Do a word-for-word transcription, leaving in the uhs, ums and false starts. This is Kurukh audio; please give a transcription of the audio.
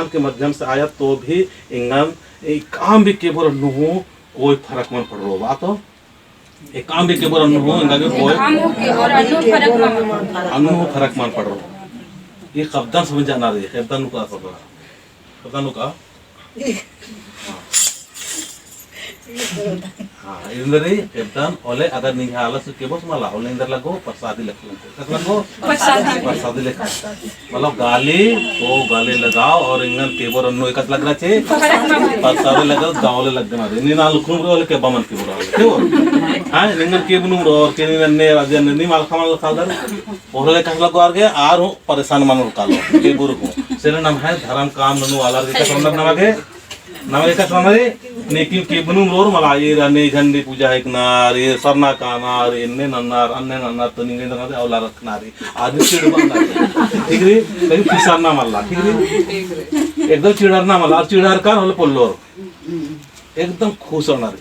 के माध्यम से आया तो भी एंगन एकअम भी केबुर अन्नु हूँ कोई फरक मल पड़रो बा तो। एकअम भी केबुर अन्नु हूँ एंगा गे कोई, एकअम हूँ केबुर अन्नु फरक मल पड़रो। अन्नु हूँ फरक मल पड़रो। ई ख़ेबदन समझाना रई, ख़ेबदन नू का ख़ेबदन नू का। हाँ, एन्देर रई, ख़ेबदन, होले अगर निंग्है आलस केबोस मला, होले एन्देर लगो, परसादी लेखा लगो। कस लगो? परसादी। परसादी लेखा। मतलब गाली, तो गाली लगाओ और एंगन केबुर अन्नु एकस लगना चाहिए। परसादी लगा, गाओ ले लगना रई। नीन आलखुम रओ, होले केबा मल केबुर रओ, ठीक हो? हाँ, निंगन केबनुम रओ, और के नीन अन्ने राजा अन्ने, नीम आलखा मल आलखा दर। ओहरे कस लगो आर गे, आर हूँ परेशान मल कालो, केबुर हूँ। से ले नम्है धरम काम ननू आलर गे कस रअनर नमा गे, नमा गे कस रअनर, लेकिन केबनुम रओर मला, ईर अन्ने झंडी पूजा हिकनर, ईर सरना कानर, एन्ने नन्नर, अन्ने नन्नर, तो निंगे नन्नर, औला रखनर, आदमी चिड़बनर। ठीक रई, लेकिन पिसरना मल्ला, ठीक रई? एकदम चिड़रना मल्ला, और चिड़रकन होले पोल्लोर। एकदम खुश रअनर।